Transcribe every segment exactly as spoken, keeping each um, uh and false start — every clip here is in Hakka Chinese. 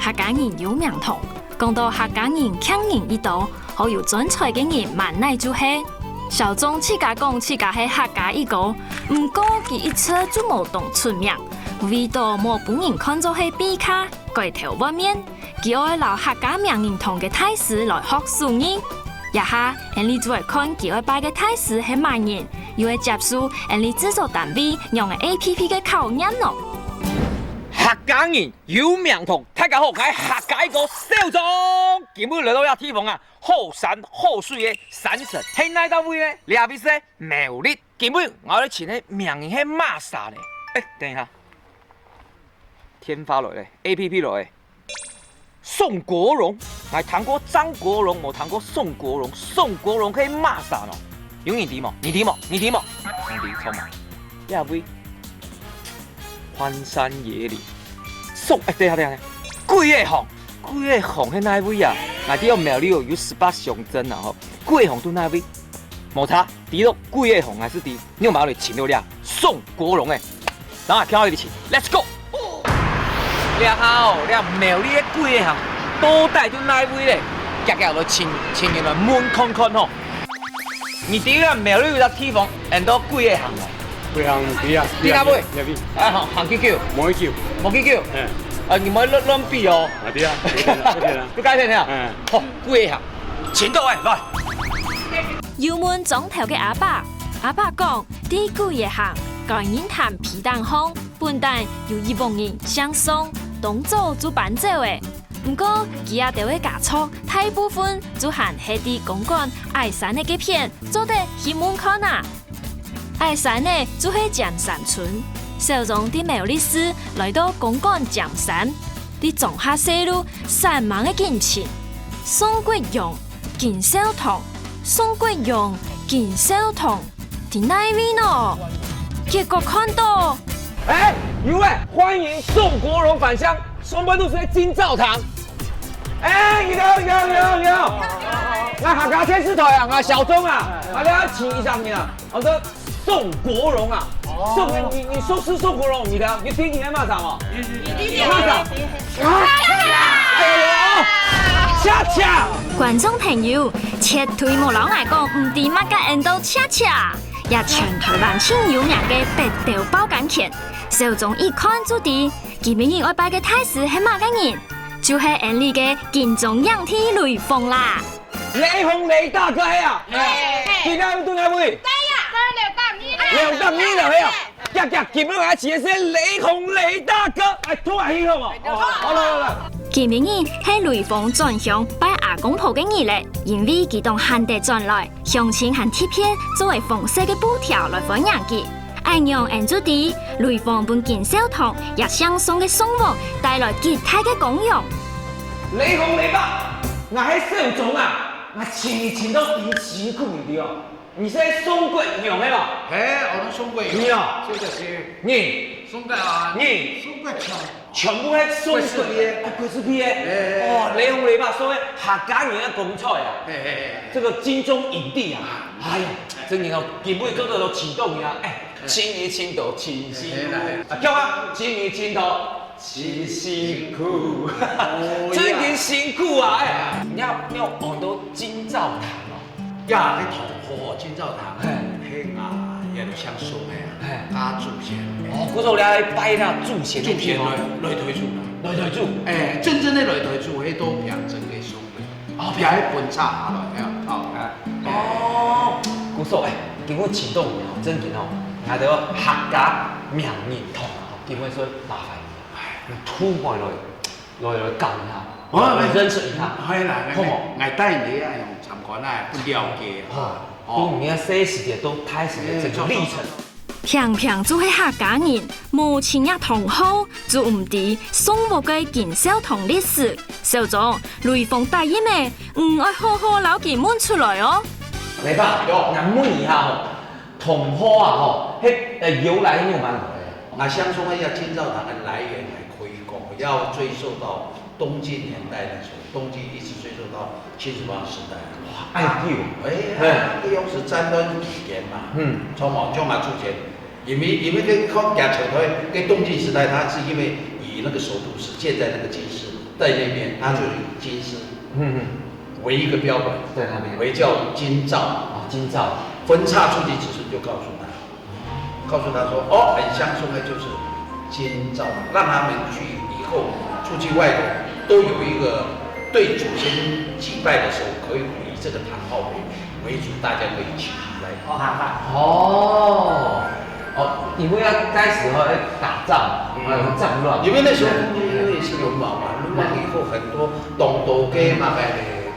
客家人有名堂，講到客家人強人一刀，好有專才个人滿哪就係。小鍾自家講自家係客家一哥，毋過佢一直就無當出名，為到無分人看做係裨客，改頭換面，佢愛摎客家名人堂个大師來學手藝。這下，𠊎俚就來看佢愛拜个大師係麼人，又會接受𠊎俚製作單位仰个A P P个考驗咯。客家人有名堂，大家好，𠊎客家一哥小鍾，今晡日來到這地方啊，好山好水个山城，係哪搭位呢？這位係苗栗。今晡日𠊎來尋个名人係麼儕呢？欸，等一下，天發來了，A P P來了。 宋國榮，𠊎聽過張國榮，無聽過宋國榮。宋國榮係麼儕呢？有人知無？你知無？你知無？你知，著無？這位荒山野嶺。宋，欸，等一下，等一下，等一下，桂葉巷，桂葉巷係哪位啊？𠊎知苗栗有十八鄉鎮啊吼，桂葉巷在哪位？無差，知著桂葉巷還係知，你有無愛來尋著這宋國榮欸？ 等下，跳入去，Let's go！這下哦，這苗栗个桂葉巷，到底在哪位咧？遽遽來請，請人來問看看吼。你知這苗栗有隻地方，安到桂葉巷無？桂葉巷，知啊，知啊，知啊，知啊。在哪位？這位。啊，好，行幾久？無幾久。無幾久？嗯。啊，你莫亂，亂比哦。啊，知啊，知啊，知啊。不改變啊。嗯。好，桂葉巷，請到位，來。又問庄頭个阿伯，阿伯講，在桂葉巷，高人潭埤塘項， 本旦有一屋人姓宋，當早就搬走了。毋過，佢兜个家族大部分就還係在公館矮山仔該片，做得去問看啊！矮山仔就係尖山村。小鍾在苗栗市來到公館尖山，在庄下細路散漫个緊尋，宋國榮、 金少堂，宋國榮、金少堂，在哪位呢？結果看到，欸，有欸，歡迎宋國榮返鄉，上背就係金少堂。欸，你好，你好，你好，你好。𠊎客家電視台啊，𠊎小鍾啊，𠊎來請一下你啊。我說 宋國榮啊，宋，你，你熟識宋國榮，你了，你知佢係麼儕無？麼儕？啊？哎喲，恰恰！觀眾朋友，絕對莫摎𠊎講毋知麼个安到恰恰，這全臺灣盡有名个北斗包乾圈，小鍾一看就知，今晡日愛拜个大師係麼个人，就係𠊎俚个金鐘影帝雷鋒啦。 雷鋒雷大哥係啊？係。今仔日在哪位？在啊，在六甲二樓。六甲二樓係啊？遽遽，今日𠊎請个係雷鋒雷大哥，欸，拖下去好無？好，好，來，來，來。今晡日係雷鋒轉鄉拜阿公婆个日咧，因為佢當罕得轉來，鄉親還特別做个紅色个布條來歡迎佢。 恁樣𠊎就知，雷鋒分金少堂這姓宋个宋屋帶來極大个光榮。雷鋒雷爸，𠊎係小鍾啊，𠊎尋你尋到真辛苦你知哦。你係宋國榮係無？係，𠊎係宋國榮。你啊？這個係你。宋國安。你。宋國強。全部係宋國榮。國字邊。啊，國字邊。欸，欸，欸。哦，雷鋒雷爸，所以客家人个光彩啊。欸，欸，欸，欸。這個金鐘影帝啊，哎呀，真正哦，今晡日做得到啟動呀，欸。 真係真多，真辛苦。嘿啦，嘿。啊，叫啊，真係真多，真辛苦。哦，真係辛苦啊，欸。啊。你愛，你愛安到金少堂哦。呀，該同學哦，金少堂，嘿。係啊，也都姓宋个啊，嘿。家祖先。哦，故所你愛拜那祖先个地方。祖先來，來台祖啦。來台祖。欸，真正个來台祖，係到平鎮个宋。 哦，平鎮分拆下來，係啊，哦。哦，故所，欸，經過啟動以後，正經哦，𠊎兜客家名人堂啊，基本上麻煩你，你渡過來，來，來搞一下，哦，來認識一下，可以啦，好無？𠊎帶你啊，用參觀啊，不了解啊。好，哦。對你个細時節到大時節整個歷程。欸，走，走，走。 平平就係客家人，無親戚同好，就毋知宋屋个金少堂歷史。小鍾，雷鋒答應个，你愛好好摎佢問出來哦。來吧，有。𠊎問一下吼，同好啊吼，係，呃，由來係仰般來个？𠊎相信這金少堂个來源還可以講，要追溯到 東晉年代的時候，東晉一直追溯到秦始皇時代。哇，恁久。哎，嘿。這又是戰亂期間嘛，嗯。從王中啊出現，因為，因為這看起來，這東晉時代，它是因為以那個首都是建在那個京師嘛，在那边，他就有金丝，嗯嗯，围一个标本，在那边，围叫金罩，啊，金罩，分叉出去，只是就告诉他，告诉他说，哦，很香酥的就是金罩，让他们去以后出去外头都有一个对祖先祭拜的时候可以以这个糖号为为主，大家可以起来。哦，好，好。哦，哦，因为要该时候要打仗，嗯，还有战乱。因为那时候因为是流亡嘛，流亡以后很多东都给嘛个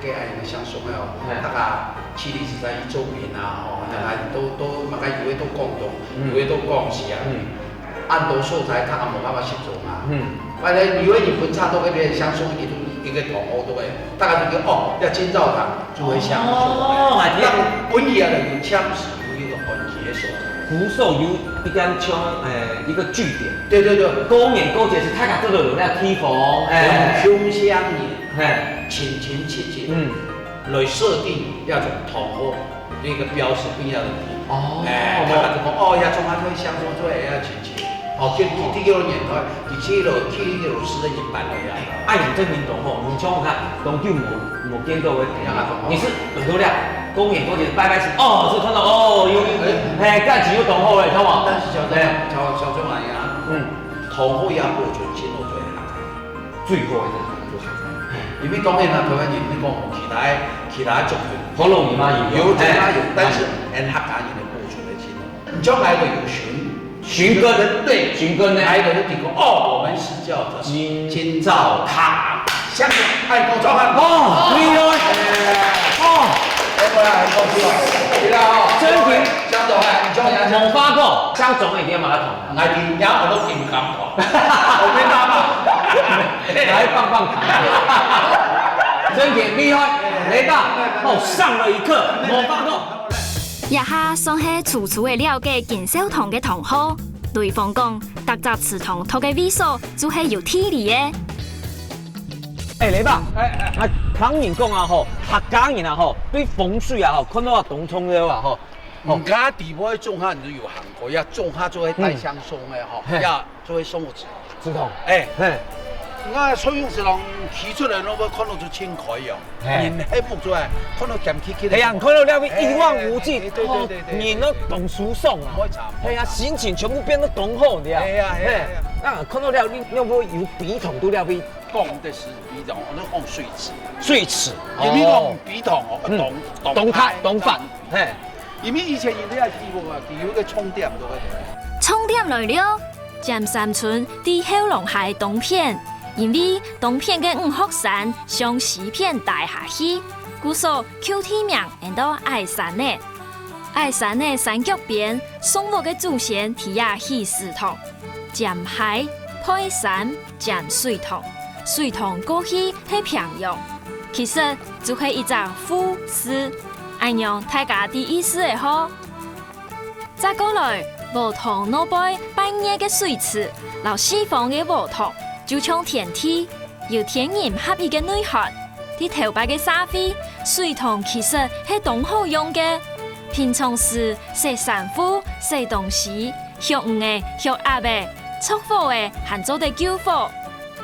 给哎那香酥哦，嗯，大家七里是在一周边啊，哦，大家都都嘛个有的都广东，嗯，有的都广西啊。嗯。 恁多素材，大家無辦法食用啊。嗯。反正因為日本差不多該片鄉村一个一个同學都會，大家就講哦，要建造堂就會想哦，哎，讓本地人有暫時有一个安居的所在。古時候有一點像，誒，一个據點。對對對。過年過節係大家都有那地方，哎，鄉鄉人，哎，親親戚戚，嗯，來設定這種同學。 這个標示必要的。哦，哎，大家就講，哦，呀，中華隊香酥隊也要親戚。哦，去去去个年代，去去了去了十年半了呀。哎，楊振明同學，你像看，當久無無見到个，你是耳朵亮，公演过去拜拜是，哦，是看到，哦，有有，哎，感情又同好了，看嘛。但是小钟，哎，小小钟啊，嗯，同好也保存，真好做。 最好个就是客家人。因為當然啦，台灣人你講其他其他族群，可能嘛有，有種嘛有，哎，但是俺客家人个保存个真好。你將來个有尋尋根，對，尋根呢？來个就聽講，哦，我們是叫做金金兆堂，像个愛講中文。哦，厲害！哦，哎，過來，恭喜哦，厲害哦！真的，相同哎，你像人家無法講，像總一點嘛，同。 𠊎連也我都毋敢講，我沒辦法。來棒棒糖。真的厲害，雷大，哦，上了一課，無法講。這下算係初初个了解金兆堂个同好。雷鋒講，逐隻祠堂擇个位所就係有地理个。哎，雷大，哎哎，啊，聽人講啊吼，客家人啊吼，對風水啊吼，看到啊當重要啊吼， 哦，毋過底部个種下你都有行過，呀，種下就會帶香鬆个吼，嗯，嘿，呀，就會送我紙。知道。哎，嘿，那所以是人提出來，那麼看到就清開哦，嘿，人黑不出來，看到鹹漆漆个。哎呀，你看到那邊一望無際，哎，對對對對，哦，人都當舒爽啊。會慘，哎呀，會慘，心情全部變得當好的呀。哎呀哎呀哎呀，嘿，那看到那邊，那邊有筆筒都那邊。講的是筆筒，那講水池。水池，有沒有講筆筒哦？哦，嗯，懂懂懂台懂法，嘿。 因為以前人這个地方啊，佢有个重點在該。重點來了，尖山村在後龍溪東片，因為東片个五岳山向西片大下去，故所舊地名安到矮山仔。矮山仔山腳邊，宋末个祖先在這起祠堂，尖溪、背山、 尖水塘，水塘過去係平洋，其實就係一隻湖字，恁樣大家知意思了吼。再過來，禾塘外背半月个水池，摎四方个禾塘，就像天地，有天人合一个內涵。在頭擺个社會，水塘其實係當好用个，平常時洗衫褲、洗東西，畜魚仔、畜鴨仔，著火仔還做得救火。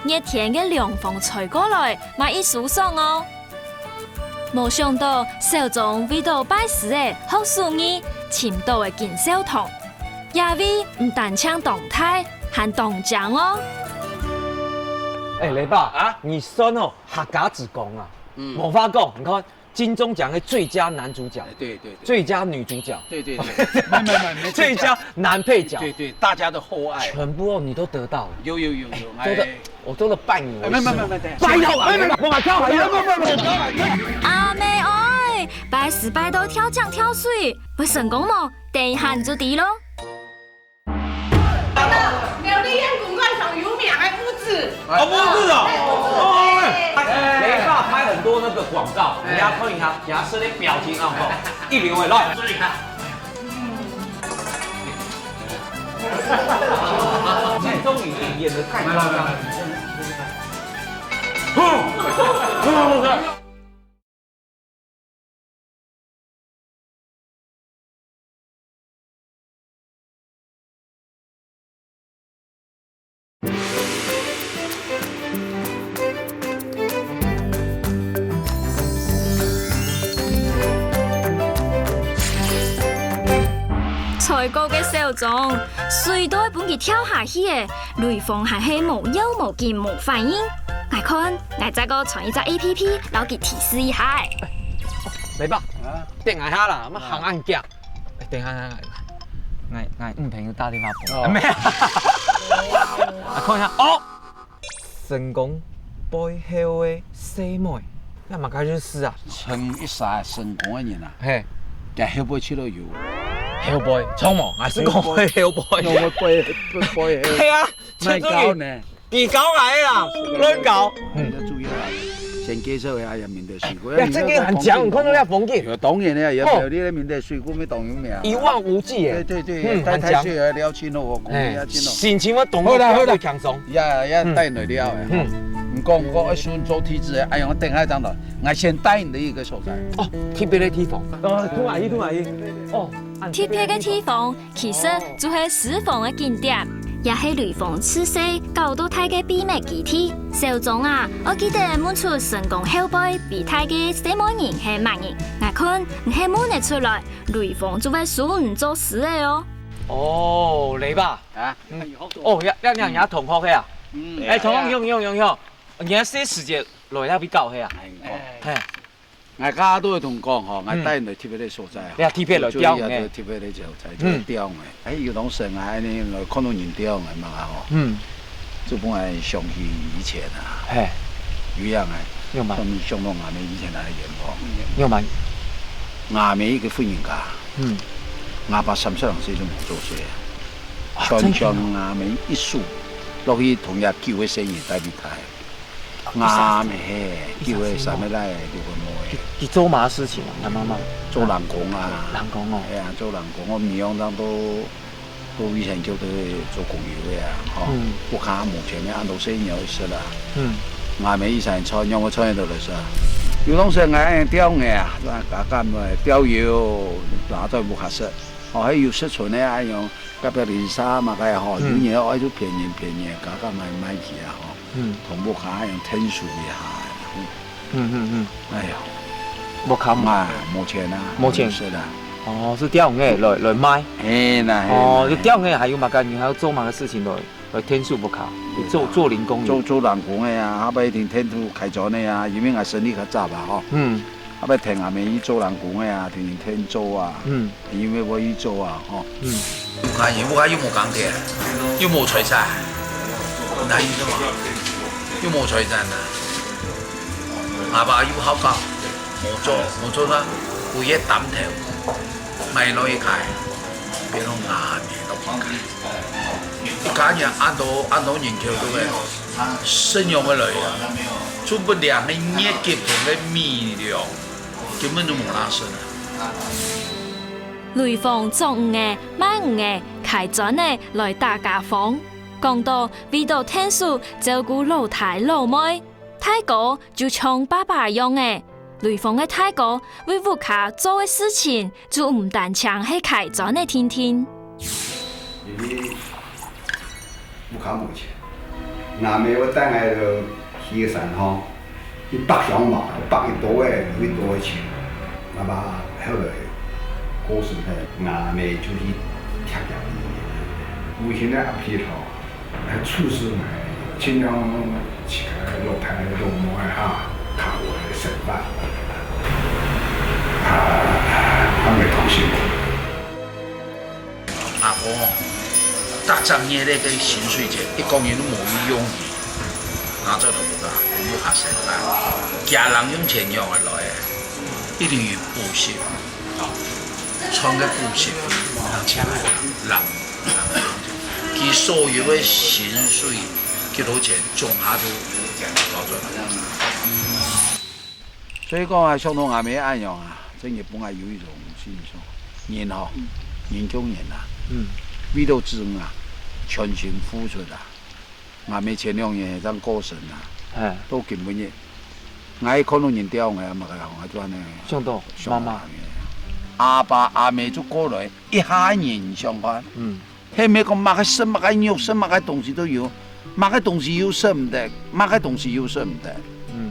熱天个涼風吹過來，嘛已舒爽哦。無想到，小鍾為著拜師仔學手藝，尋到个金兆堂，這位毋單淨當大，還當靚哦。哎，雷爸啊，你算哦，客家之光啊，嗯，無話講，你看， 金鐘獎的最佳男主角，哎，對對對，最佳女主角，對對對，沒沒沒沒，最佳男配角，對對，大家的厚愛，全部哦，你都得到了，有有有有，都得，哎，我都得拜你為師，哎，沒沒沒沒，對，拜託啊，沒沒沒，我跳，沒沒沒沒，阿妹哎，拜師拜到跳江跳水，會成功無？等一下你就知咯。 苗栗縣公館上有名个屋子。哦，屋子哦。哎，屋子。哦，哎，哎，雷爸拍很多那個廣告，哎，你要看一下，給他設定表情啊，吼，一流的，來，注意看。你終於演得太誇張了。小鍾，水都愛分佢跳下去欸，雷鋒還係無要無緊無反應。𠊎看，𠊎再過傳一隻A P P，摎佢提示一下欸。雷爸，啊？等𠊎下啦，莫行恁遽。欸，等一下，等一下，𠊎，𠊎女朋友打電話分我。哦。沒有。啊，看一下，哦，成功背後个細妹，該麼个意思啊？成一儕成功个人啊，嘿，佢後背就有。後背，錯無？𠊎係講後背。後背，背，背後。係啊， 賣搞呢。比較矮啦，亂搞。嗯。要注意啊，先介紹一下，也免得水庫。哎呀，這個很強，你看到那風景。有當然了，也沒有，哦，你的面對水庫沒當有名啊。一望無際耶。對對對，嗯，帶，很強。帶水也了解咯，我講哎，了解咯。心情我懂，好啦好啦，不要放鬆。呀呀，嗯，帶你了哎。嗯。你講我愛選做地址，哎呀，我等下講到，我先帶你的一個所在。哦，特別的地方。哦，同阿姨，同阿姨。哦，特別的地方。 其實就係私房个景點，也係雷鋒自細搞到大个秘密基地。小鍾啊，愛記得問出成功後背比大个細妹人係麼人。𠊎看你係問得出來，雷鋒就會收你做師仔哦。哦，雷爸。啊？嗯。哦，這，這兩儕同學个啊？嗯。哎，同學，哎呀。用，用，用，用。你還係時節來這位搞个啊？哎，你講。嘿。 𠊎家下都會同講吼，𠊎帶你來特別个所在吼，嗯。哎呀，特別來釣魚。就一個特別个所在，嗯。就釣魚。哎，有當時𠊎恁呢來看到人釣魚嘛吼，嗯。就分𠊎想起以前啊，嘿。有影个，有嘛。想，想到𠊎等以前个願望。有嘛。𠊎等一個婦人家，嗯。𠊎爸三十零歲就無做事啊，啊，全全𠊎等一手落去同這九個細人帶佢大。 𠊎姆係，佢會三個倈仔六個妹。佢，佢做麼个事情啊？佢媽媽？做零工啊。零工哦。哎呀，做零工，𠊎姆娘當多，都以前就在做工業个啊，吼。嗯。屋下無錢个，恁多細人愛食啊。嗯。𠊎姆一餐餐，仰會餐得來食啊？有當時𠊎愛釣魚啊，就加減來釣魚，拿到屋下食。哦，還有食存个啊，用隔壁鄰舍嘛，該吼，嗯。有人愛就便宜便宜，加減買買去啊，吼。 嗯。同屋下用天數一下。嗯，嗯，嗯。哎呀，屋下無。哎，無錢啊，無錢。係啦。哦，係釣魚个來，來賣。係啦，係啦。哦，就釣魚个還有麼个？你還要做麼个事情來，來天數屋下？你做，做，做零工。做，做零工个啊，後尾天，天數開轉个啊，因為𠊎生理較雜啊，吼。嗯。 後尾跈阿姆去做零工个啊，天天做啊，嗯。因為𠊎去做啊，吼。嗯。屋下人，屋下又無耕田，又無菜菜，哪有麼个？又無菜菜啊！𠊎爸又好搞，無做，無做啦，有一擔頭，買落去開，變成阿姆个屋下。 一家人恁多，恁多人口都係生養个來源，就分兩個月給同个米糧，根本就無哪食啊。雷鋒捉魚仔、賣魚仔、㧡磚仔來打家荒，講到為著𢯭手照顧老弟老妹， 大哥就像爸爸樣仔，雷鋒个大哥為屋下做个事情就毋單淨係㧡磚仔定定。因為屋下無錢，阿姆會帶𠊎兜去山項，去北鄉嘛，北一多仔，有一多仔錢。𠊎爸後來過身了，阿姆就去拆家己，無錢个阿皮頭。 來處事呢，盡量自家老弟老妹哈，較好个生活。啊，還袂痛心。阿公，逐隻月个薪水錢，一個人都無用去，拿出來屋下，屋下食飯，家人用錢養下來，一定有補習。 賺个補習費，人錢來啦，人，人，佢所有个薪水，幾多錢，總下都包出來。所以講啊，像到阿姆恁樣啊，真个分𠊎有一種心情，人吼，人就人啊，嗯。為著子女啊，全心付出啊。 阿姆前兩年正過身啊，哎。到今晡日，𠊎一看到人釣魚，𠊎嘛个，𠊎就恁呢。想到想到媽媽。阿爸阿姆就過來，一家人相關。嗯。係毋係講麼个食麼个肉食麼个東西都有，麼个東西又捨毋得，麼个東西又捨毋得。嗯。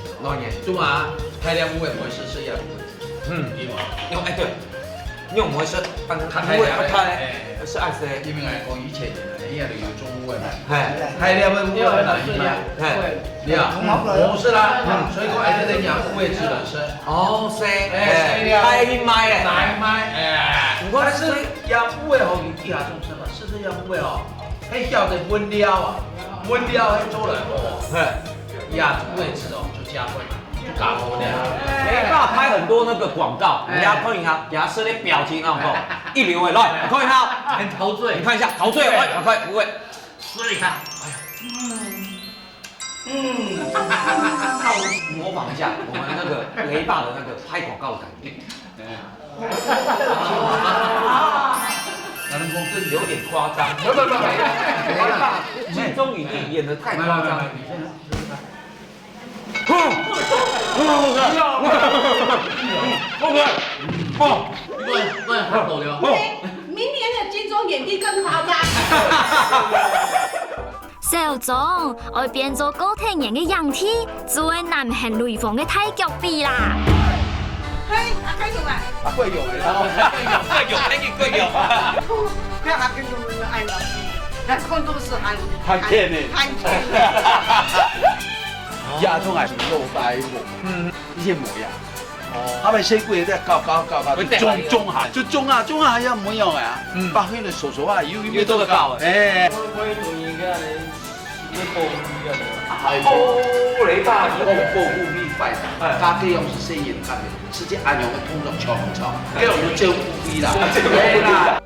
老年，對啊，大粒烏个毋會食，食這个位置。嗯。對無？用，哎，對，用毋會食，啊，較大粒个。烏个較大粒，哎。係恁樣。因為𠊎講以前人啊，人家就有種烏个嘛。嘿。大粒个烏个嘛，你看。嘿。對啊，嗯。毋係啦，嗯。所以講，哎，這个人烏个只能食。哦，係。哎，係啊。大个去買个。大个買，哎。毋過但是，這烏个吼，你地下種生嘛，食這烏个哦，該曉得分料啊，分料該做得哦。嘿。 呀，位置哦，就加分了，就加分了。哎，那拍很多那個廣告，哎。你要看一下，給他設的表情啊，吼，一流的，來，看一下。很陶醉。你看一下，陶醉，哎，趕快，不會。吃一下。哎呀，嗯，嗯，模仿一下我們那個雷爸的那個拍廣告的感覺。哎。 有點誇張。不，不，不，不。金鐘一定演得太誇張。不可以，不可以，不可以。明年，明年的金鐘演得更誇張。 小鍾，愛變做高天然个影帝，就會難行雷鋒个大腳髀啦。嘿，阿貴勇啊！阿貴勇來了。貴勇，貴勇，貴勇。不要阿貴勇，哎呀，那這个都是很，很欠的。很欠的。亞洲還是老大一步，嗯，一些模樣。 哦。他們先過來再搞搞搞搞，就中，中下，就中下，中下也無用啊。嗯。八分的手手啊，又，又做得到。哎。哦，雷達，你講保護你快，哎。他可以用是聲音看的，直接按鈕个動作敲敲敲，哎。給我們救護衣啦。救護衣。對啦。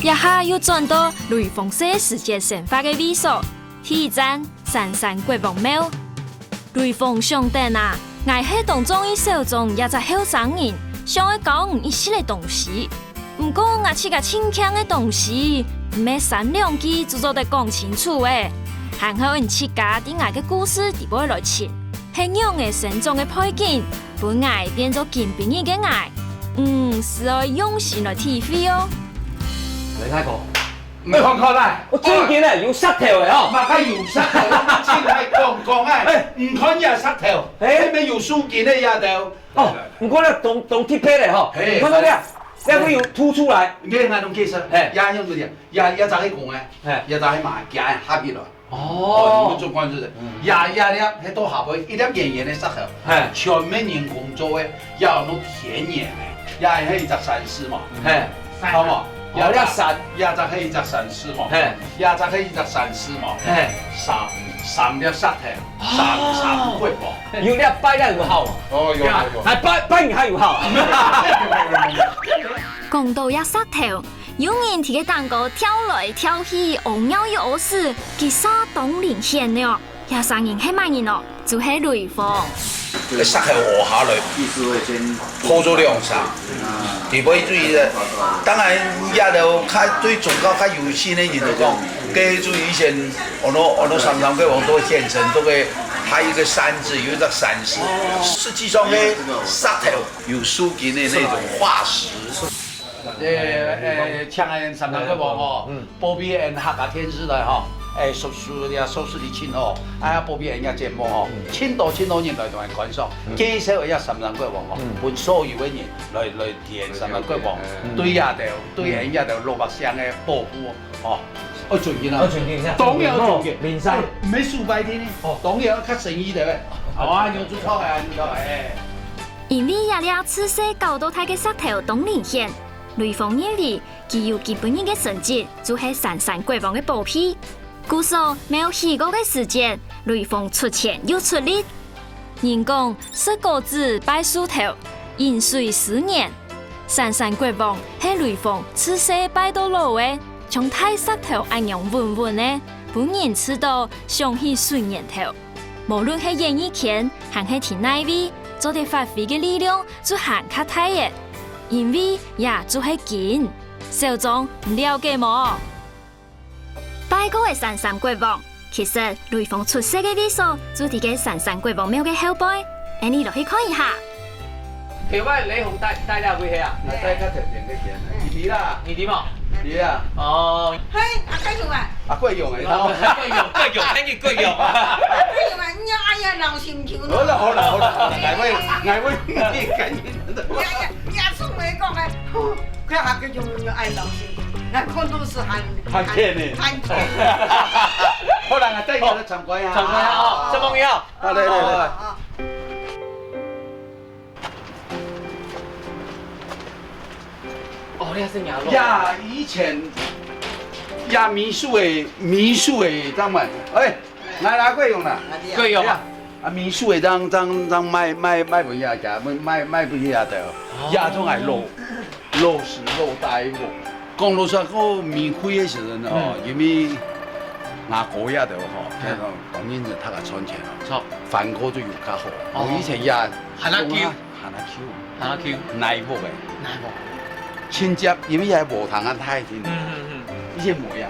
這下又轉到雷鋒細時節生活个位所，第一站，三山國王廟。 雷鋒想等啊，𠊎係當中意小鍾這隻後生人，想愛教你一息个東西。毋過𠊎自家盡慶个東西，毋係三兩句就做得講清楚个，還好你自家在𠊎个故事底背來尋，係仰仔生長个背景，分𠊎變做今晡日个𠊎。嗯，係愛用心來體會哦。雷大哥， 你看看來。哦，真个呢，有石頭个哦。麼个有石頭，真係講講哎，哎。你看這石頭，哎。係毋係有樹根个這頭？哦，毋過呢，當，當特別个吼，嘿，你看到這，哎。這个有凸出來。你看𠊎同解釋，嘿。這樣子的，這，這隻係公个，嘿。這隻係母个，合起來。哦。哦，你們做官司的，嗯。這，這粒，係到下背一粒圓圓个石頭，嘿。全部人工做个，也有那種天然个，這係一隻山勢嘛。嘿。 好無？哦，這隻，這隻係一隻山勢無？嘿。這隻係一隻山勢無？嘿。三，三粒石頭，三，哦。三骨無？有這拜了有效無？哦，有，有，有。哎，拜，拜你還有效啊？講到這石頭，有人在該頂高跳來跳去，屙尿又屙屎，其實當靈險呢。 這儕人係麼人哦？就係雷鋒。該石頭下下來，破咗兩層，底背注意个。當然，這兜較對宗教較有信个人就講，該就以前，安到，安到三山國王都獻身，都會還有一個山字，有一隻山字。實際上，該石頭有樹根的那種化石。 呃，呃，請𠊎三山國王吼，嗯。保庇𠊎客家電視台吼，哎，收視率啊，收視率盡好，哎呀，保庇𠊎个節目吼，嗯。盡多盡多人來同𠊎觀賞，嗯。介紹一下三山國王吼，嗯。分所有个人來，來體驗三山國王，嗯。對這兜，對𠊎這兜老百姓个保護，吼。愛尊敬啊。愛尊敬一下。當然愛尊敬。明山。哎，毋係輸擺个呢。哦。當然愛較誠意个。好啊，有做錯个，有做錯个，哎。 因為這粒自細搞到大个石頭當靈險，雷鋒認為佢有基本个成績，就係三山國王个寶貝。故所廟起過个時節，雷鋒出錢又出力。人講食果子拜樹頭，飲水思源。三山國王係雷鋒自細拜到老个，像大石頭恁樣穩穩个，分人試著想起水源頭。 無論係演藝圈，還係在哪位，做得發揮个力量就還較大个，因為這就係根。小鍾，你了解無？拜過个山山國王，其實雷鋒出世个位所就在該山山國王廟个後背，𠊎俚落去看一下。頭擺雷鋒戴戴了幾歲啊？𠊎戴較特別个錢，你啦，你的嘛？你啊，哦，嘿，啊，蓋勇啊！啊，蓋勇誒，哦，蓋勇，蓋勇，恁樣蓋勇。蓋勇啊，你要哎呀，老心球。好了好了好了，𠊎會𠊎會，你趕緊的。呀呀，呀，送我講啊，吼，看下蓋勇有愛老心球，那看都是很很欠呢。很欠。好了，𠊎帶你來參觀啊。參觀啊，哦，參觀一下。好，來來來。哦。 哦，你還是nhà老。呀，以前呀，民宿个民宿个，當然，哎，來來，貴用啦，貴用啊。啊，民宿个當當當賣賣賣分人家，賣賣分人家个，呀，種个老老師老大个。講老實，講民會个時陣哦，因為外國个都吼，該種當然是大家賺錢咯，著，飯哥就有較好。哦，以前呀，還較窮。 還較窮。還較窮。泥屋个。泥屋。親戚，因為也無通啊，太近。嗯嗯嗯。以前無呀。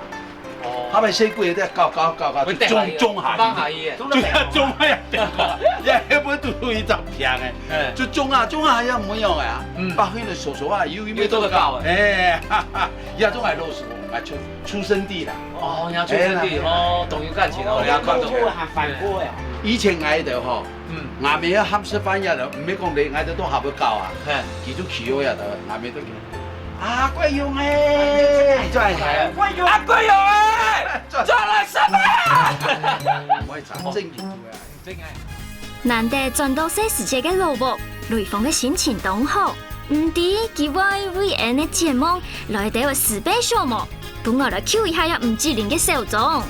哦。後尾細鬼在搞搞搞搞，就種種下去。放下去。就種下去，也不會堵一張平个，就種啊種啊，也無用个啊。嗯。把黑的手手啊，又又做得搞。哎，哈哈，也種還老師傅，啊出出生地啦。哦，你要出生地哦，懂有感情哦，你要看懂。還反過呀。以前𠊎兜吼， 嗯，𠊎姆要喊食飯呀，毋係講你，𠊎兜都下不搞啊。嘿，佢就企好呀，𠊎姆都企。啊，貴用誒，轉來，貴用，啊，貴用誒，轉來食飯。毋會講正經个。難得轉到細時節个老屋，雷鋒个心情當好，毋知佢會為𠊎个節目來兜个special無？分𠊎來Q一下這吳志玲个小鍾。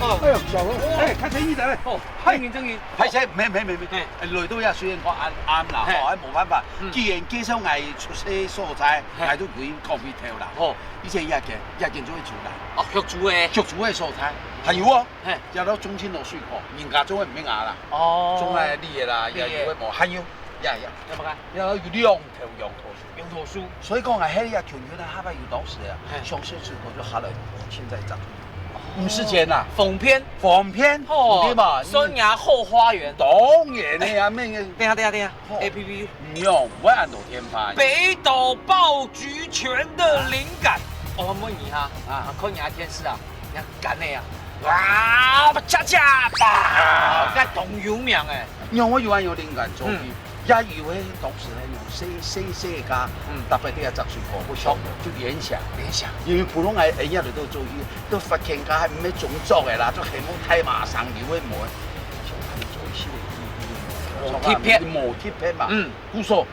哦，哎喲，小鍾，哎，較細義點。哦。 嗨，歡迎，歡迎。歹勢，毋係，毋係，毋係，毋係。嘿。哎，來到這雖然講暗暗啦，嘿。吼，還無辦法。嗯。既然介紹𠊎出世所在，嘿。𠊎都可以講一條啦。哦。以前這間，這間做个主啦。哦，畜豬个。畜豬个所在，還有哦。嘿。這到中清路水口，人家做个毋係𠊎啦。哦。種个梨个啦，梨个。也有个無，還有，呀呀。有麼个？也有兩頭楊桃樹。 楊桃樹。所以講啊，該个球員啊，下擺有當時啊，嘿。上社區就下來，現在長。哦。毋使錢啊。豐沛。豐沛，哦，對嘛？酸芽後花園。當然个呀，咩个。等下，等下，等下，哦。A P P。毋用，毋會恁多添煩。北斗爆菊泉的靈感。哦，問你哈，啊。啊，看你个電視啊，你看 柑仔啊，哇，恰恰吧，該當有名誒。仰會有恁樣靈感做戲，嗯。也有个當時个用細細細个，嗯。特別个雜水果，會想到就聯想。聯想。因為普通个，哎呀，都做戲，都發現个還毋係種作个啦，就希望大馬上有个無。想看做戲个，無特別。無特別嘛。嗯。故所，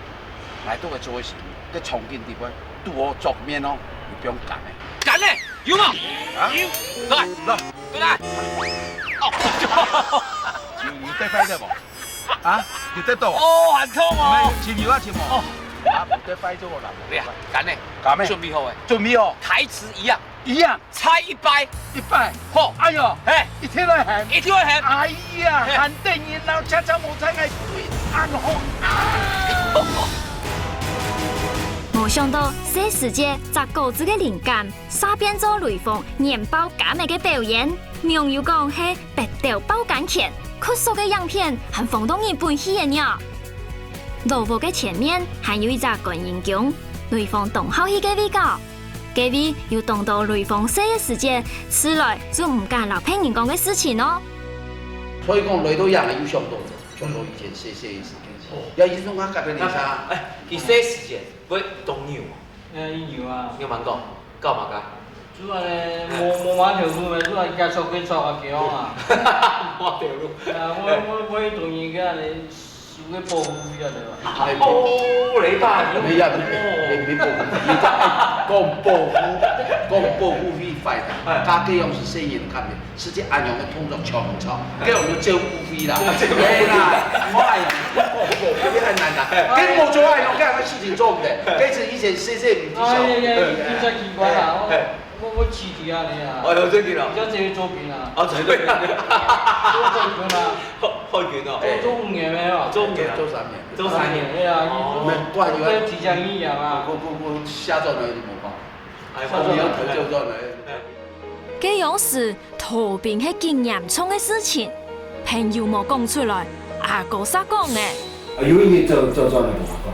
來到个做戲，个場景地方，拄好桌面哦，有放柑仔。柑仔！ 有無？啊？有。來，來。過來。哦。有，有得壞个無？啊？有得到無？哦，很痛哦。沒有，請有啊，請無？哦。啊，有得壞个啦。對啊，柑仔。柑仔。準備好誒。準備好。台詞一樣。一樣。猜一擺。一擺。好。哎喲。嘿。一定會喊。一定會喊。哎呀，嘿。喊等人老家家無在愛對暗紅啊。無想到，細時節摘果子个靈感， 煞變做雷鋒拈爆柑仔个表演，網友講係北斗爆柑拳，確實个影片還紅到日本去了呢。老屋个前面還有一隻觀音宮，雷鋒當好去該位搞。該位有當多雷鋒細个時節，自來就毋敢摎別人講个事情哦。所以講，來到這个有想到，想到以前細細个時間。哦。也以前我隔壁鄰舍。哎，佢細時節，會當牛啊。 哎，有啊。你有問過？講麼个？主要呢，無，無麼條路呢，主要人家出去出啊，叫啊。無條路。啊，我，我，我一同人家呢，收个保護費啊，對吧？哦，你吧，你，你，你保護，你講保護，講保護費快的，哎。家計用是生意看的。 實際恁樣个動作做毋著，該我們就誤會啦。係啦，莫恁樣，你很難啦。該無做恁樣，該樣个事情做毋得。該係以前細細毋知曉。哎呀呀，你真奇怪啦！我，我，我試一下你啊。哦，有這個哦。你叫這個作品啊？哦，這個。做作品啊。好，好運哦。做，做五年沒有？做五年啊。做三年。做三年。哎呀，哦。你，你，你，你下轉來就無講。哎，我沒有，就轉來。哎。該央時，逃兵係幾嚴重个事情，朋友無講出來，阿哥煞講了。啊，有一日走，走轉來同阿哥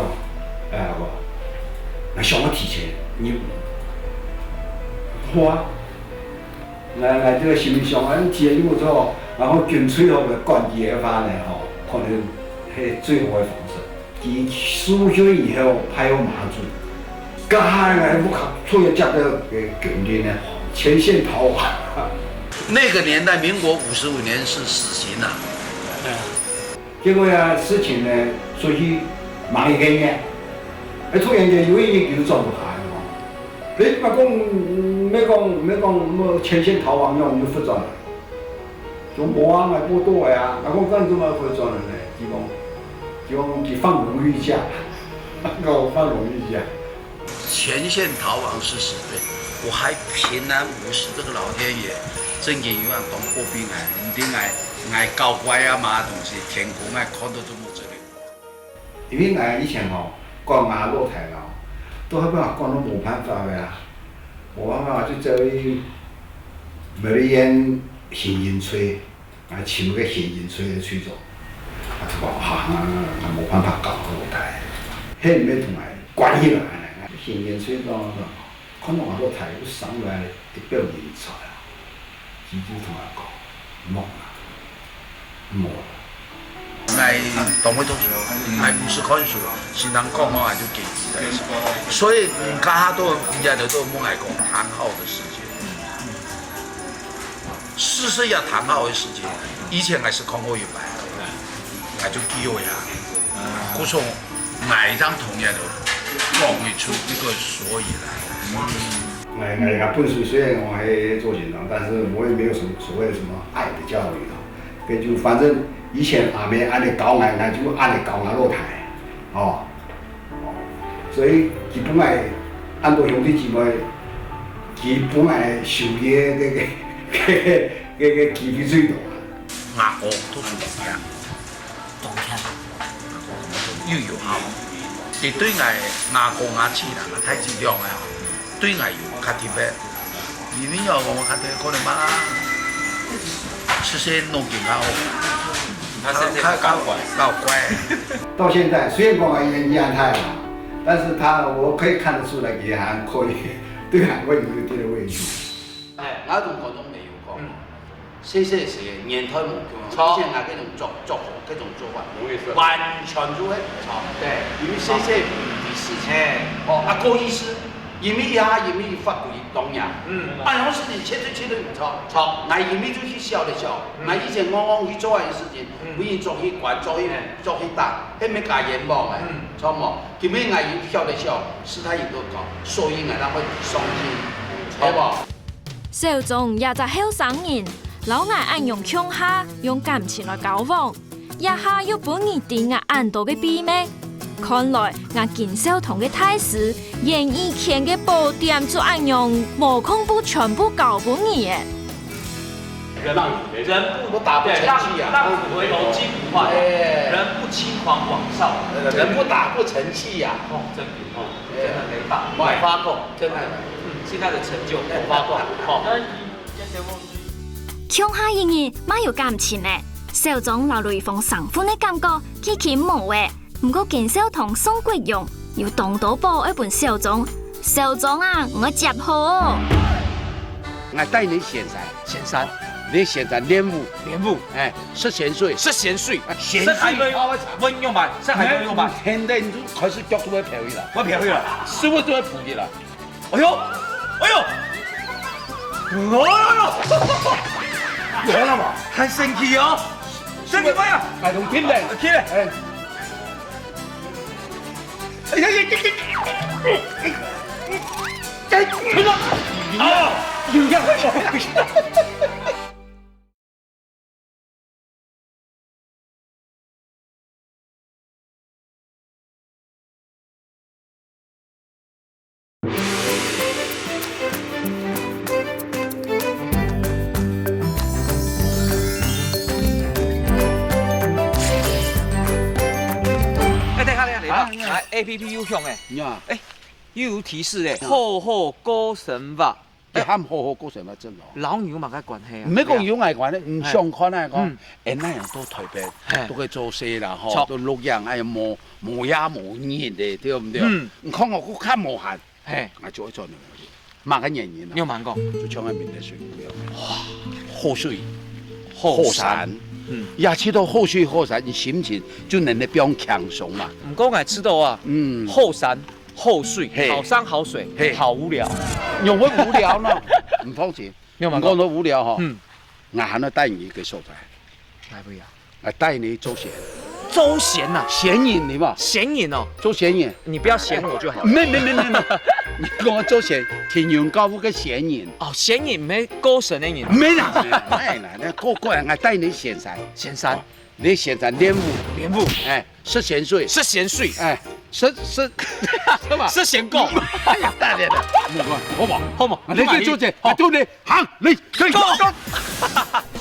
講：「哎，阿哥，𠊎想愛提錢，你……」好啊，𠊎，𠊎這个心裡想，啊，你提錢又無錯，然後軍隊吼，管佢个話呢，吼，可能係最好个方式。 佢受訓以後，派到馬祖，該下𠊎屋下出去接到个軍令呢，全線逃亡。那個年代，民國五十五年是死刑啊。結果呀，事情呢，出去吂一個月，哎，突然間有一日佢就轉來哦。哎，阿公，毋係講，毋係講，麼全線逃亡，仰會轉來？ 就無啊，𠊎報到个啊。𠊎講：「該仰會轉來呢？」佢講，佢講佢放榮譽假，講放榮譽假。全線逃亡是死罪，我還平安無事，這個老天爺真經有恁當保庇𠊎，毋定𠊎，𠊎搞怪啊嘛東西，天公𠊎看到都無責任。 因為𠊎以前吼，管𠊎老弟啦，都係分𠊎管到無辦法个啊。無辦法就走去美利堅行刑隊，𠊎尋个行刑隊个隊長。啊，佢講：「啊，𠊎無辦法搞𠊎老弟，係毋係同𠊎關起來呢？」行刑隊長 看到𠊎老弟又生來一表人才啊，佢就同𠊎講：「莫啦，莫啦。」𠊎當會讀書，𠊎毋識看書，先生講麼𠊎就記起來。所以，嗯，該下都，人家都，都問𠊎講，談好的事情。 事實也談好个事情，以前𠊎識看過一擺，𠊎就記好呀。故所𠊎正同樣个講一出一個所以然。𠊎，𠊎，𠊎本身雖然𠊎係做先生，但是我也沒有什麼所謂什麼愛的教育啦。所以就反正以前阿姆恁樣教𠊎，𠊎就恁樣教𠊎老弟，哦。 所以佢分𠊎恁多兄弟姊妹，佢分𠊎受益个，个，个，个，个機會最多啊。阿哥讀書當強，當強。又有孝，佢對𠊎阿哥、阿姊啦、大姊兩个啊，對𠊎有較特別。 因為哦，𠊎看到可能嘛，細細腦筋較好，他現在較，較，較乖。到現在，雖然講年紀很大了，但是他，我可以看得出來，佢還可以，對還會有一定的畏懼。哎，𠊎同觀眾朋友講，嗯。細細時年代無共樣，著。以前𠊎該種作，作風，該種做法，有意思。完全就係毋著。對，因為細細毋知事情。哎。哦，啊，過意思。 因為這下因為法規當嚴，嗯。啊，有事情絕對絕對毋著。著。𠊎因為就去笑一笑，嗯。𠊎以前戇戇去做个事情，嗯。分人捉去關，捉去，嗯。捉去打，係毋係加冤枉个，嗯。著無？今日𠊎有笑一笑，事態有到高，所以𠊎正會傷心，著無？小鍾也隻後生人，摎𠊎恁樣共下，用感情來交往。 這下又分你知𠊎恁多个秘密。看來𠊎金小糖个大師，演藝圈个寶典就恁樣無空不全部交分你了。人不，人不，我打不成器啊。對，浪，浪子回頭金不換。哎。人不輕狂枉少年。人不打不成器啊。哦，真的，哦，哎，真的沒辦法。沒法講，真的。嗯，現在的成就沒法講，哦。 共下一日嘛有感情了，小鍾摎雷鋒生份个感覺既經無了。毋過金小糖宋國榮有當多寶愛分小鍾，小鍾啊，𠊎愛接好哦。我帶你選山，選山。你選山練武，練武。哎，食鹹水，食鹹水，啊，鹹水。食鹹水，問用白，食鹹水用白。現在你就開始腳都會飄起來，會飄起來，師傅都會浮起來。 哎喲，哎喲，哎喲，有看到嗎？很神奇哦，神奇不呀？哎，用听的，听的，哎，哎呀呀呀呀！哎，哎，啊，有呀。哎，等下，等下，等下，啊，你好。哎，A P P又響哎，你好。哎，又有提示哎，嗯。厚厚高神吧。佢喊好好過生活真好。摎你有麼个關係啊？毋係講有愛關係，你想看啊，講，嗯。哎，恁樣到台北，嘿。都去做事啦，吼，著。都錄影，哎呀，無，無夜無日的，對毋對？嗯。你看我，我較無閒，嘿。啊，就會做兩個月。麼个原因啊？你有問過？就像个明德水庫一樣。哇，好水，好山。好山。嗯。呀，去到好水好山，你心情就能夠放輕鬆嘛。毋過𠊎知道啊，嗯。好山 好水，嘿。好山好水，嘿。好無聊。仰會無聊呢？你放心，你有問過？你講到無聊吼，嗯。𠊎還愛帶你一個所在。哪位啊？𠊎帶你做仙。做仙啊？仙人，你嘛？仙人哦。做仙人。你不要嫌我就好了。沒，沒，沒，沒，沒。你講做仙，天人交付个仙人。哦，仙人，毋係過身个人。沒啦，沒啦，哎啦，那過，過來，𠊎帶你仙山。仙山。哦。 你現在練武，練武，哎，食仙水，食仙水，哎，食，食，什麼？食仙果。哎呀，大點的，好不好？好不好？你可以做這，好。對不對？好，你可以做。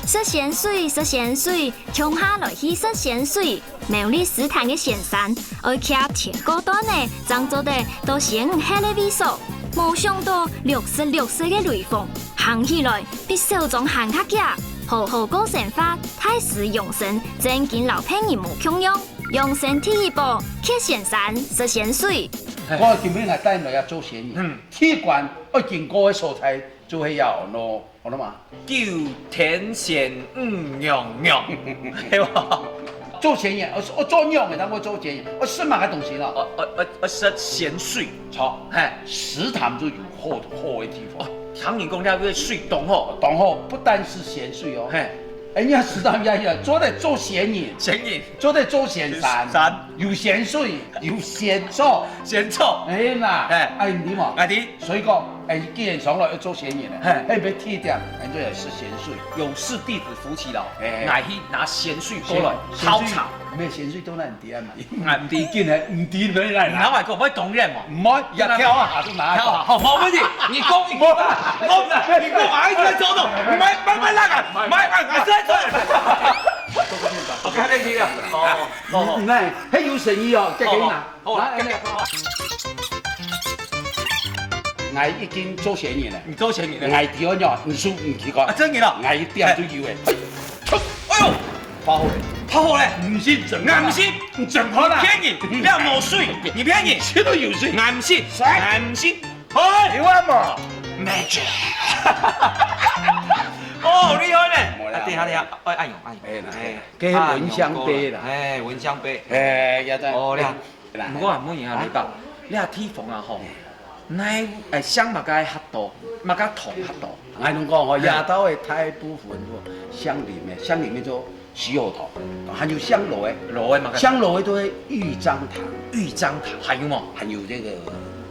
食仙水，食仙水，共下來去食仙水。苗栗獅潭个仙山，愛騎天高段呢，正做得到仙女歇个位所。無想到，六十六歲个雷鋒，行起來比小張還較遽，好好過生活，大師養生， 正經摎別人無共樣，養生第一步，蹶仙山，食仙水。嘿。我今日來帶你來做仙人，嗯。第一關愛經過个所在，就係要安到，安到嘛？九天玄女娘娘，係無？做仙人，哦，哦，做娘的，當然做仙人，哦，食麼个東西咯？哦，哦，哦，哦，食仙水。著，嘿。石潭就有好，好个地方。哦，聽人講，該个水當好。當好，不但是仙水哦。嘿。 哎，你看石潭也一樣，做得做仙人，仙人。做得做仙山，仙山。有仙水，有仙草。仙草。哎啦，哎。哎，你嘛，𠊎知。所以講，哎，既然上來要做仙人了，嘿。哎，別提點，哎，就要食仙水。有事弟子服其勞，哎。來去拿仙水過來，仙，泡茶。仙水，沒有仙水都難點嘛。 𠊎毋知。你竟然毋知你來啦？你拿來講，我當然嘛。毋好，也挑啊，還是拿來講。挑啊，好，無問題。你講，你講啊，我，你講啊，一直在走動，買，買，買那個，買，買，買，在走。OK，可以了。哦，哦，哦。嗯，那，還有生意哦，再給你拿。好，好，好。來，來，來。𠊎已經做仙人了。你做仙人了？𠊎知哦，你輸毋去講。啊，真的哦？𠊎一點都有誒。哎呦！ 發火咧。發火咧？毋信，準看啊。𠊎毋信。你準看啊。騙人，你無水，你騙人。這都有水。𠊎毋信，誰？𠊎毋信。嘿，有啊無？Magic。哦，厲害呢。無啦。啊，等一下，等一下，哎，哎呦，哎呦。哎，那，哎，這係蚊香杯啦。哎，蚊香杯。哎，也在。哦，你看，來。毋過啊，問一下，啊？你講，你看地方啊，吼， 哪，誒，姓麼个較多，麼个堂較多？𠊎同你講吼，哎。這兜个大部分吼，姓林个，姓林个就徐侯堂，還有姓羅个。羅个麼个？姓羅个就係玉章堂。玉章堂，還有無？還有這個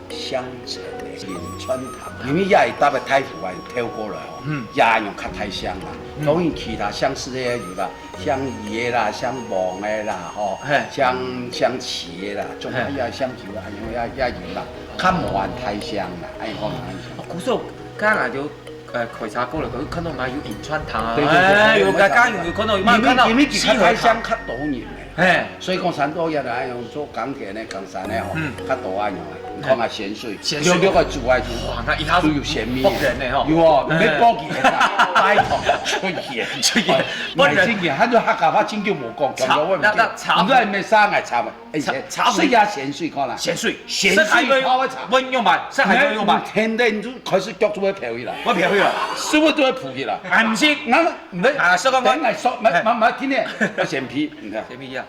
姓陳个銀川堂，因為這一搭个大湖啊，有透過來吼，嗯。也有較大姓啦。嗯。當然其他姓氏个也有啦， 姓余个啦，姓王个啦，吼，嘿。姓，姓齊个啦，總係也姓齊个，恁樣也，也有啦，較無恁大姓啦，恁樣講，恁樣。哦，故所，剛剛就，呃，開車過來，可是看到嘛有銀川堂啊，對，對，對，哎，有，對，剛剛有，有看到，有沒有看到？因為，因為其他大姓較多人个，嘿。所以講山多也來用做耕田个、耕山个吼，嗯。較多啊，用啊。 你看啊，鹹水，鹹水。略略个煮下去，哇，那一下子就有鹹味。爆人呢吼。有哦，哎。你要爆佢个啦，拜託，出鹽。出鹽。哦，爆人。買進去，佢就客家話真久無講，講到我毋記得。茶，那，那茶，你都還沒上來茶嘛？哎，茶，茶，水啊，鹹水，看啦。鹹水，鹹水泡个茶。食下去會用嘛？食下去會用嘛？你，你天天就開始腳就會飄起來。我飄起來。是不是都會浮起來？哎，毋是。那，你，啊，說講我，等下說，慢，嘿。慢慢聽呢，我先批，你看。先批啊。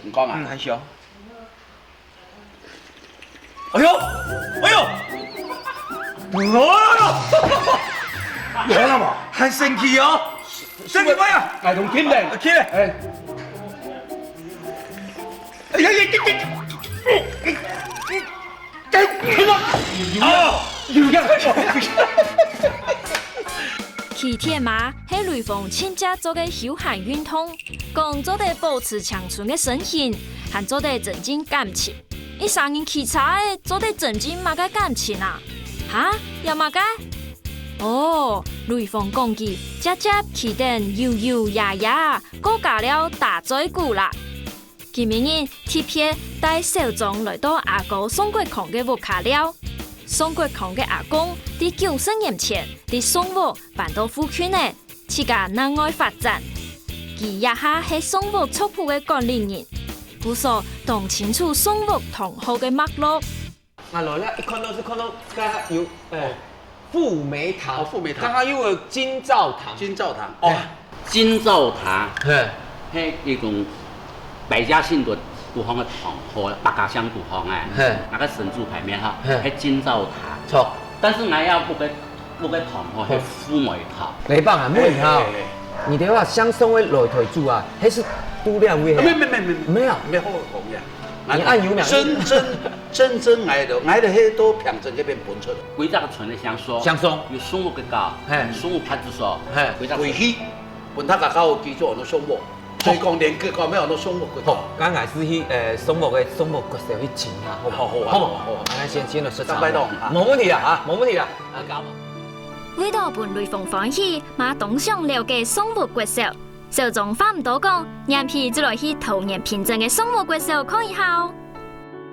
你講啊。嗯，很香。 哎喲，哎喲，哎喲，有了嘛？還神奇哦！神奇咩啊？哎，同聽的。聽的。哎。哎呀呀呀呀！哎，哎，哎，哎，有了，有了。騎鐵馬係雷鋒盡常做个休閒運動，講做得保持青春个身形，還做得增進感情。 一儕人騎車仔，做得增進麼个感情啊？哈？有麼个？哦，雷鋒講佢輒輒騎等悠悠雅雅，過家寮打嘴鼓啦。今晡日特別帶小張來到阿哥宋國強个屋下尞。宋國強个阿公在九十年前在宋屋搬到附近个，自家另外發展。佢這下係宋屋族譜个管理人，故所當清楚宋屋堂號个脈絡。 啊，來啦，一看到就看到，剛剛有，哎，富美堂，哦，富美堂。剛剛又有金灶堂。金灶堂。哦，哎。金灶堂，嘿。係一種百家姓个地方个堂號，百家姓地方哎，嘿。那個神主牌面哈，嘿。係金灶堂。著。但是𠊎要屋个，屋个堂號係富美堂。雷棒啊，問你哈，哎，哎，哎。你等下相送个來台主啊，還是都兩位啊？沒，沒，沒，沒，沒有。沒有，我講呀。你按有名。真真 真正𠊎兜，𠊎兜係到平鎮該片搬出來。歸隻个村个相送，相送。有送屋个家，嘿。送屋派出所，嘿。歸隻村。歸去，分大家較好記住，安到送屋。所以講，連結講，愛安到送屋个家。好，剛開始去，呃，送屋个，送屋國小去尋啊，好不好？好，好啊，好不好？好啊，好啊。來，先，先來說場。拜託啊。無問題啊，啊，無問題啊。啊，搞嘛。為著分雷鋒歡喜，嘛當想了解送屋國小。 小鍾話毋多講，黏皮就來去桃園平鎮个送屋國小看一下哦。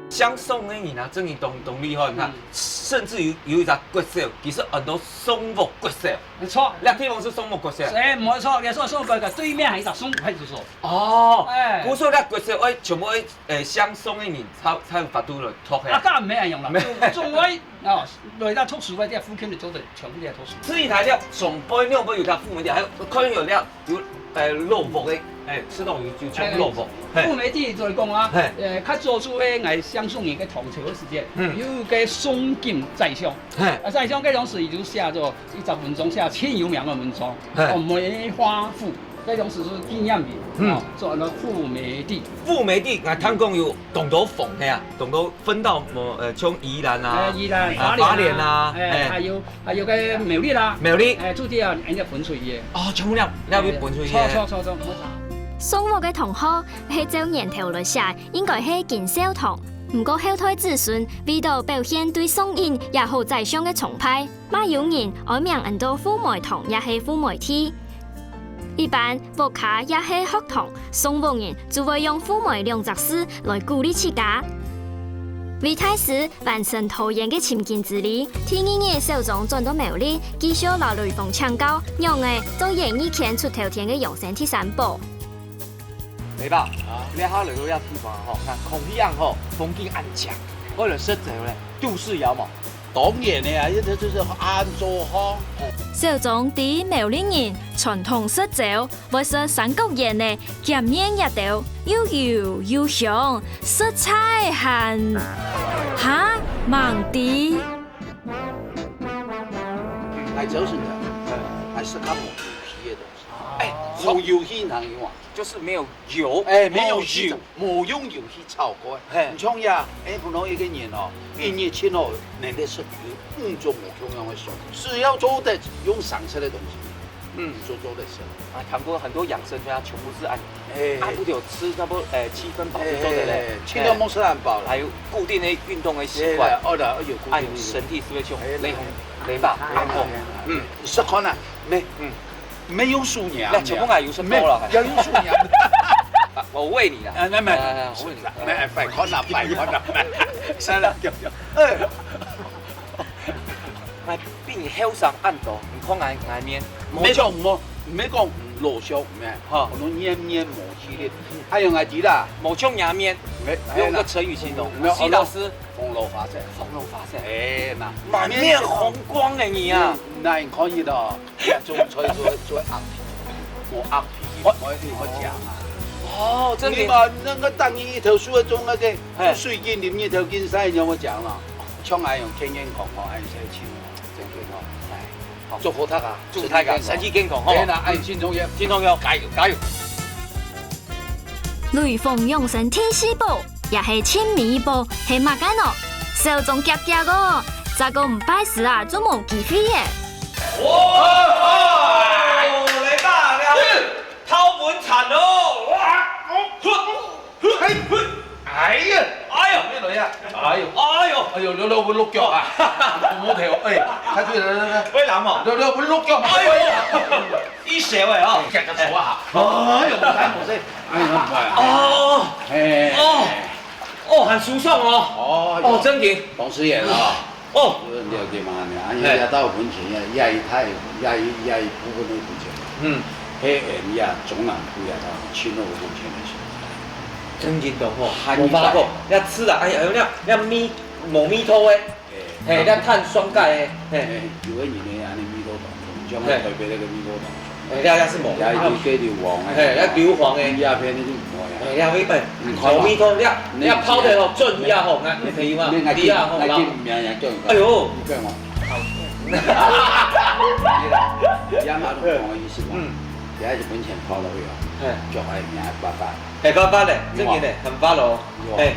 相送个人啊，真个當，當厲害，你看，嗯。甚至有，有一隻國小，佢係安到送屋國小。沒錯。這地方係送屋國小。哎，沒錯，也係送屋國小，對面還有一隻送屋派出所。哦，哎。故所這國小，哎，全部哎，哎，相送个人才，才有法度來讀个。啊，當然無恁樣啦，沒。總，總會，哦，來到讀書个，這附近个做得全部都讀書。所以佢這上背兩背有條富美堂，還有，可能有條 有，呃，老屋个，哎，食堂有，有種老屋，哎，嘿。富美堂就係講啊，嘿。呃，較早就係𠊎相送人个唐朝个時節，嗯。有个宋金宰相，嘿。啊，宰相該當時佢就寫著一隻文章，寫盡有名个文章，嘿。哦，梅花賦，該當時係紀念品，嗯。哦，做安到富美堂。富美堂，𠊎聽講有當多鳳，係啊，當多 分到無，呃，像宜蘭啊，哎，宜蘭、啊，花蓮啊，花蓮啊，哎，哎。還有，還有个苗栗啦，苗栗。哎，就這樣，人家分出去个。哦，全部了，了分出去个。哎，著，著，著，著，沒錯。送屋个堂號係照年頭來寫，應該係金少堂。毋過後代子孫為著表現對送印也好宰相个崇拜， 嘛有人安名安到富美堂也係富美堂。一般屋下也係學堂，送屋人就會用富美兩隻字來鼓勵自家。為大師完成桃園个尋根之旅，第二日小鍾轉到苗栗，繼續摎雷鋒請教，仰仔做演藝圈出頭天个陽春鐵三寶。雷爸，啊？你好來到這地方吼，看空氣恁好，風景恁靚，為了食朝咧，都市有無？ 當然个啊，這，這，這係恁做好。小鍾知苗栗人傳統食朝，會食三角圓个鹹麵熱豆，又油又香，實在還，哈，吂知。𠊎就是个，𠊎食較無油膩个東西。哎，無油膩哪有啊？就是沒有油，哎，沒有油。沒有油。 無用油去炒過。嘿。你像呀，哎，普通一個人哦，一日盡好能夠食有五種無共樣个菜，只要做得用生食个東西，嗯，就做得食。啊，看過很多養生村啊，全部是按，哎。按不了吃差不多，哎，七分飽就做得嘞。哎，盡量莫食恁飽了。還有固定的運動的習慣。哎，哦，對，有固定的運動。哎，身體是不是就，哎，雷，雷吧，哎，按摩，哎，哎，嗯。你試看啊，沒，嗯。 沒有輸贏。那全部還有食飽了。沒，要有輸贏。啊，我餵你啦。哎，沒，沒。哎，哎，我餵你。沒，哎，快看啦，快看啦。哎，比你後生恁多，你看𠊎，𠊎面，無像，無，無講老相，無，哈。𠊎年年無去哩。還有𠊎知啦。無像你面，沒，用個成語形容，沒有，徐老師。紅爐花色。紅爐花色。哎，那。滿面紅光的你啊。嗯，那你可以的。 種菜做，做鴨皮，無鴨皮，我，我，我講啊。哦，真的。你嘛，那個等於一頭樹種那個，嘿。水晶林一頭金山，你聽我講了，像恁樣健健康康，恁樣才去，真健康。哎，好。祝福大家，祝大家身體健康，吼。對啦，愛心中有，心中有，加油，加油。 雷鋒養生第四寶，也係盡尾寶，係麼个呢？小鍾遽遽哦，再過毋拜師啊，就無機會耶。哇！來吧，來吧，偷本慘咯！哇！嘿，嘿，哎呀，哎呀，咩來啊？哎呦，哎呦，哎呦，你，你，你，你腳啊！我頭，哎，快點，來，來，來，喂，冷哦。你，你，你，你腳啊！哎呦，一小哎哦。哎，這個手啊！哎呦，我才不是。 哎，很快啊。哦，哎，哦，哦，很舒爽哦。哦，哦，真的。同時也啊，哦，了解嘛呢？啊，嘿。也到本錢也也一太也一也一部分的本錢，嗯，黑人也中南部也到青楼本錢的所在，真正懂吼，無法讲，要吃啦，哎呀，要要米无米头诶，嘿，要碳酸钙诶，嘿，有个人呢，安尼米头当中，像台北那个米头当中。 哎，了了是無？也一个流亡的，嘿，要流亡的。鸦片那就無呀。哎，要要哎，你看嘛，好米头，要你要泡的吼，正一啊吼，那那可以吗？你那个你啊吼，那个名也叫你，哎呦，你看嘛，好，也嘛都懂我意思嘛。嗯，也是本钱泡了以后，嘿，就还名白白。哎，白白嘞，正经嘞，很白咯。 哎，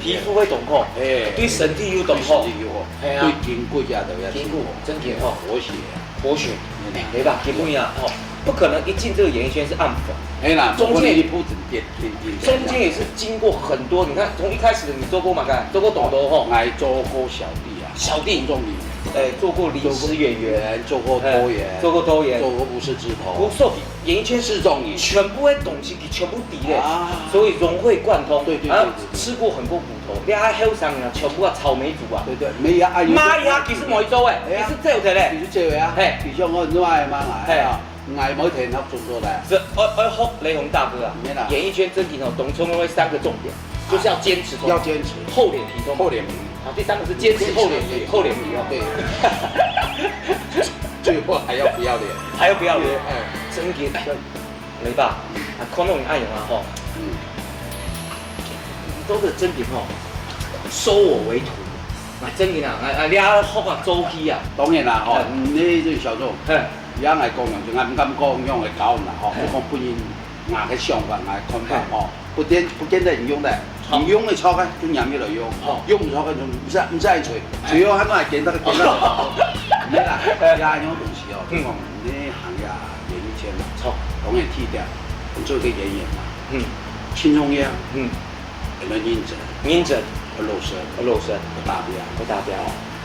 皮肤会懂吼，哎，对身体有懂吼，对身体有好，哎呀，对筋骨也都要筋骨真健康，活血啊，活血，嗯，哎，对吧？筋骨呀，吼，不可能一进这个演艺圈是暗粉，哎啦，中间不可能一步登天，天天中间也是经过很多，你看从一开始的你做过嘛，看做过董卓吼，还做过小弟啊，小弟，总理，哎，做过临时演员，做过导演，哎，做过导演，做过武士之头，不是演艺圈是这种，全部的东西全部抵嘞，啊，所以融会贯通，对对对对对，啊，吃过很多苦 你還後生啊，全部啊草莓族啊。對對，沒有啊，有媽呀，其實無做誒，哎呀，其實做得嘞。其實做得啊，嘿，比如講我另外嘛，嘿，哎呀，𠊎無天學做做的。這愛愛學雷洪大哥啊，沒啦，演藝圈真的哦，董聰會三个重點，就是要堅持，要堅持，厚臉皮，厚臉皮，啊，第三个是堅持厚臉皮，厚臉皮哦，對，最後還要不要臉，還要不要臉，哎，真的。 雷爸，啊，看到你恁樣啊吼，嗯，你都是真的吼，收我為徒，啊，真的啊，啊，啊，你啊，學啊，做戲啊，當然啦，吼，哎，嗯，你這小眾，嘿，也愛講兩句，𠊎毋敢講用个教啦，吼，嘿，就講本人𠊎个想法，𠊎个看法，嘿，吼，不見不見得你用得，好，你用得著个，就讓佢來用，好，用毋著个就毋使毋使去找，最好還愛見到見到，沒啦，也有東西哦，就講 你行業演艺圈嘛，著，當然第一點，做个演員嘛，嗯，盡重要，嗯，愛認真，認真，愛老實，愛老實，愛達標，愛達標。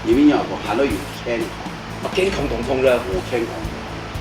你們要講還要有健康，哦，健康當重要，有健康，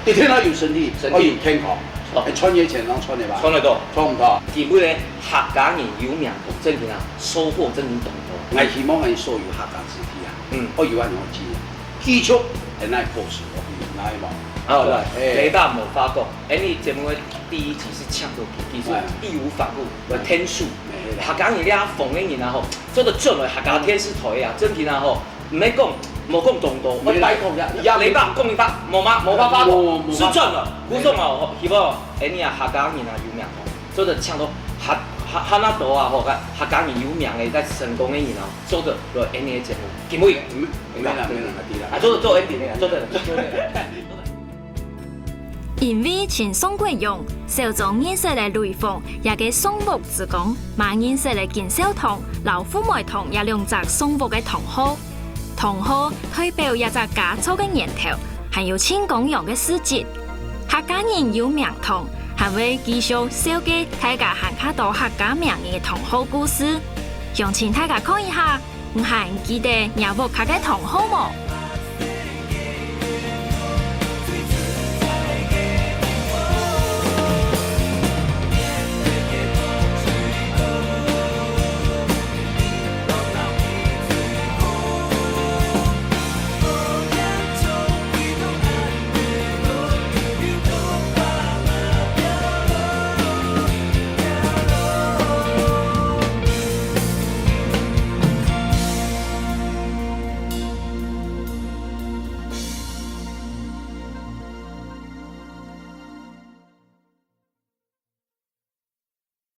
一定要有身體，身體，愛有健康，哦，哎，賺个錢能賺得吧？賺得到，賺毋到。第二呢，客家人有名堂，真的啊，收穫真的當多。𠊎希望𠊎所有客家子弟啊，嗯，愛有恁樣个經驗。 繼續，現在故事，我跟你來嘛。哦，對，哎，雷爸無話講，哎，你節目的第一集是嗆到佢，佢係，哎，義無反顧，有天數。哎，客家人這方面人啊吼，做得準了，客家電視台啊，正經啊吼，毋免講，無講當多，我拜託呀，雷爸講一發，無嘛，無話話講，無，無話，是準了，鼓掌哦，希望哎你啊客家人啊有名哦，做得嗆到哈哈哈那多啊吼，客家人有名的，在成功的人啊，做得來哎你的節目，敬畏。 沒啦，沒啦，阿弟啦。啊，做做ending个，做得，做得。因為親像恁樣，小張認識个雷鋒，這个送屋之光，嘛認識个金少堂摎富美堂這兩隻送屋个同好。同好代表這隻家族个源頭，還有盡光榮个事蹟。客家人有名堂，還會繼續紹介大家還較多客家名人个同好故事。詳情大家看一下，你還記得若屋下个同好無？